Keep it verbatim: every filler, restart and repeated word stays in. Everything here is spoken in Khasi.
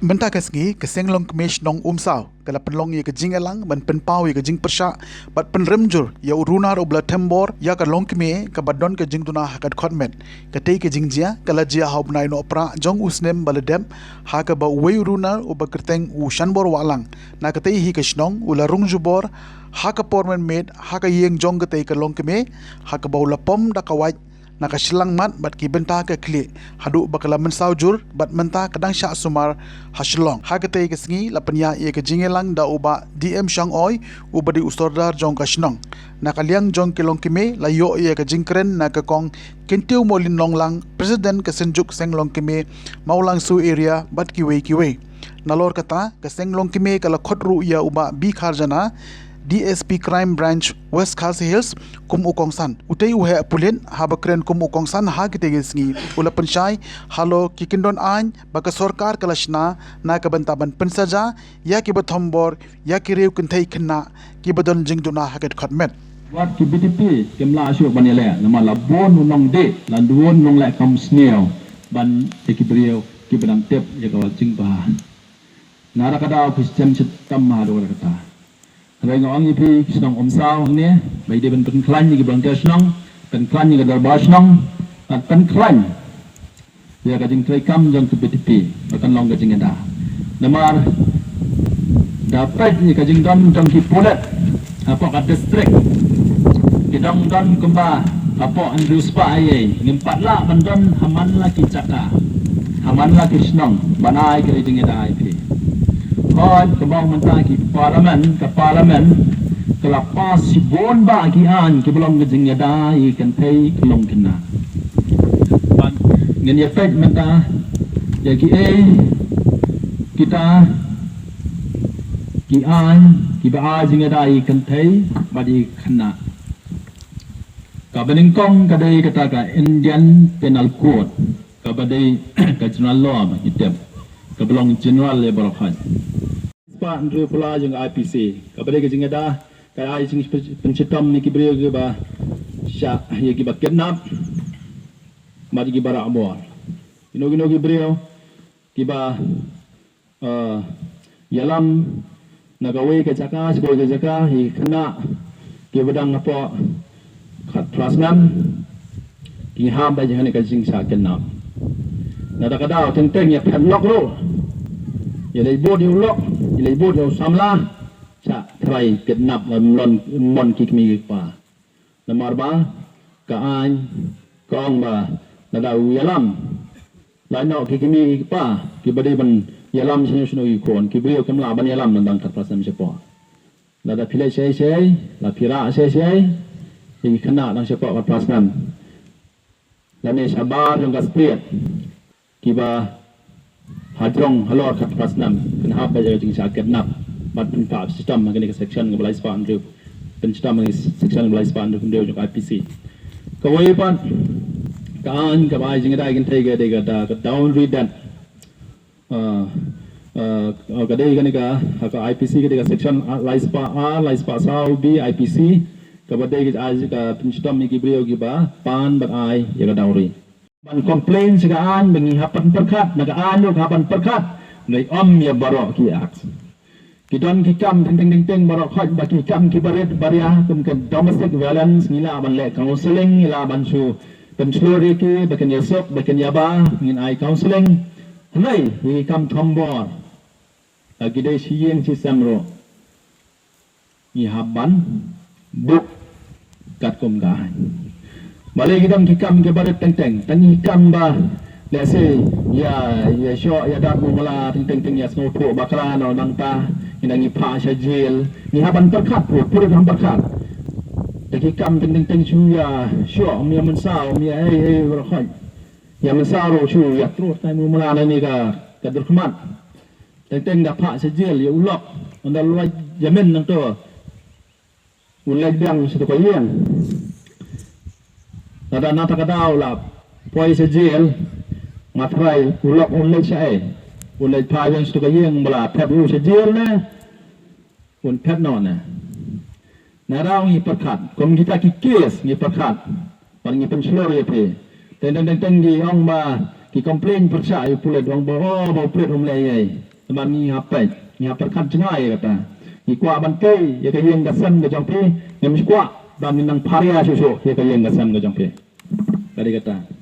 Mynta ka sngi ka Seng Longkmie Shnong Umsaw ka la pynlong ïa ka jingïalang ban pynpaw ïa ka jingpyrshah bad pynrem jur ïa u runar uba la thembor ïa ka longkmie kaba don ka jingduna ha ka dkhot met. Katei ka jingjia ka la jia ha u bnai Nohprah jong u snem ba la dep, ha kaba uwei u runar uba kyrteng u Shanbor Wahlang na katei hi ka shnong u la rung jubor ha ka por mynmiet ha ka ïing jong katei ka longkmie, ha kaba u la pom da ka wait na ka shyllangmat bad ki bynta ka khlieh, haduh ba ka la mynsaw jur bad mynta ka dang shah sumar ha Shillong. Ha katei ka sngi la pynïaid ïa ka jingïalang da u Bah D M Shangoi uba dei u sordar jong ka shnong. Na ka liang jong ki longkmie la ïoh ïa ka jingkren na ka Kong Kyntiew Molin Longlang, President ka Synjuk Seng Longkmie Mawlangsu Area bad kiwei kiwei. Nalor kata ka Seng Longkmie ka la khot ruh ïa u Bah B Kharjana, D S P Crime Branch West Khasi Hills kum u kongsan. Utei u heh pulit haba kren kum u kongsan ha katei ka sngi u la pynshai halor ki kyndon aiñ ba ka sorkar ka la shna na ka bynta ban pynsaja ïa kiba thombor ïa ki riew kynthei khynnah kiba don jingduna ha ka dkhot met. Wat ki B T P kim lah shuh ban ïaleh namar la bun u nongdih, la bun u nongleh kam sniew ban ïa ki briew kiba dang tip ïa ka wat jingbha. Na da ka daw ki shem shitom ha da ka kata. Hynrei nga ong ïa phi ki shnong Umsaw hangne ba ïa dei ban pynkhlaiñ ïa ki volunteer shnong, pynkhlaiñ ïa ka dorbar shnong, bad pynkhlaiñ ïa ka jingtrei kam jong ka B T P ba kan long ka jingïada. Namar da peit ïa ka jingdon jong ki pulit hapoh ka district, ki dang don kumba hapoh hynriew spah eiei, ngim pat lah ban don ha man la ki jaka, ha man la ki shnong ban ai ka jingïada ïa phi. Hooid, kumba mynta ki parliament, ka parliament ka la pass shibun bah ki aiñ kiba long ka jingïada ïa ki kynthei ki longkmie. Bad ngin ïa peit mynta ïa kiei kita ki aiñ kiba ai jingïada ïa ki kynthei bad ïa ki khynnah. Kaba nyngkong ka dei kata ka Indian Penal Code, kaba dei ka general law ba ngi tip, kaba long general ïa baroh khoit. Spah hynriewphew lai jong ka I P C, kaba dei ka jingïada ka ai jingpynshitom ïa ki briew kiba shah, ïa kiba kidnap bad ïa kiba rah bor. Kino kino ki briew kiba, eh, ïalam na kawei ka jaka sha kawei ka jaka, ïa ki khynnah kiba dang hapoh khatphra snem, ki hap ban ïa kane ka jingshah kidnap. Na da ka daw teng teng ïa phet lok ruh, ïa leit bud ïa u lok, ïa leit bud ïa u samla, shah tharai kidnap la mon, mon ki kmie ki kpa. Namar ba ka aiñ ka ong ba lada u ïalam, lait noh ki kmie ki kpa kiba dei ban ïalam shano shano ki khun, ki briew kim lah ban ïalam na dang khatphra snem shapoh. Lada phi leit shei shei, la phi rah shei shei, ki khynnah dang shapoh khatphra snem, lane shabar jong ka state, kiba hajrong halor khatphra snem kin hap ban ïa ka jingshah kidnap bad pynpah shitom ha kane ka section kaba lai spah hynriew, pynshitom ha section kaba lai spah hynriew jong ka I P C. Kawei pat ka aiñ kaba ai jingïada ïa ki kynthei ka dei ka, ka dowry death. Ah, ah, ka dei kane ka, ha ka I P C ka dei ka section, ah, lai spah A, lai spah saw B I P C, kaba dei ka ai ka pynshitom ïa ki briew kiba pan bad ai ïa ka dowry. Ban complain sha ka aiñ ba ngi hap ban pyrkhat, na ka aiñ ruh ka hap ban pyrkhat. Ngi ym ïa baroh ki act. Ki don ki kam teng teng teng teng baroh khoit ba ki kam kiba rit ba ria kum ka domestic violence, ngi lah ban leh counselling, ngi lah ban shu pynshlur ïa ki ba kin ïasuk, ba kin ïaba, ngin ai counselling. Hynrei ïa ki kam thombor, la ki dei shi ïing shi sem ruh, ngi hap ban buh katkum ka aiñ. Balei ki don ki kam kiba rit teng teng, tang ki kam ba, let's say, ïa, ïa shoh ïa dat mumla teng teng teng, ïa sngewthuh bakla na u nangta, ngi dang ïa phah sha jail, ngi hap ban pyrkhat, put, put hap pyrkhat. Tang ki kam teng teng teng shu ïa shoh, ym ïa mynsaw, ym ïa ei ei baroh khoit. Ïa mynsaw ruh shu ïa trud kai mumla na ne ka, ka dur khmat. Teng teng da phah sha jail ïa u lok, ynda u leit jamin nangto, un leit biang sha tu ka ïing. Lada na ta ka daw la poi sha jail, nga tharai u lok un leit shaei? Un leit phah biang sha tu ka ïing ba la phet u sha jail ne un phet noh ne? Na daw ngi pyrkhat, kum kita ki case ngi pyrkhat, bad ngi pynshlur ïa phi. Teng teng teng teng ngi ong ba ki complain pyrshah ïa u pulit, ong ba, oh, ba u pulit um leh ei ei. Namar ngi hap peit, ngi hap pyrkhat jngai ïa kata. Ngi kwah ban tei ïa ka ïing ka sem ka jong phi, ngim kwah ban ngi nang pharia shuh shuh ïa ka ïing ka sem ka jong phi. Ka dei kata.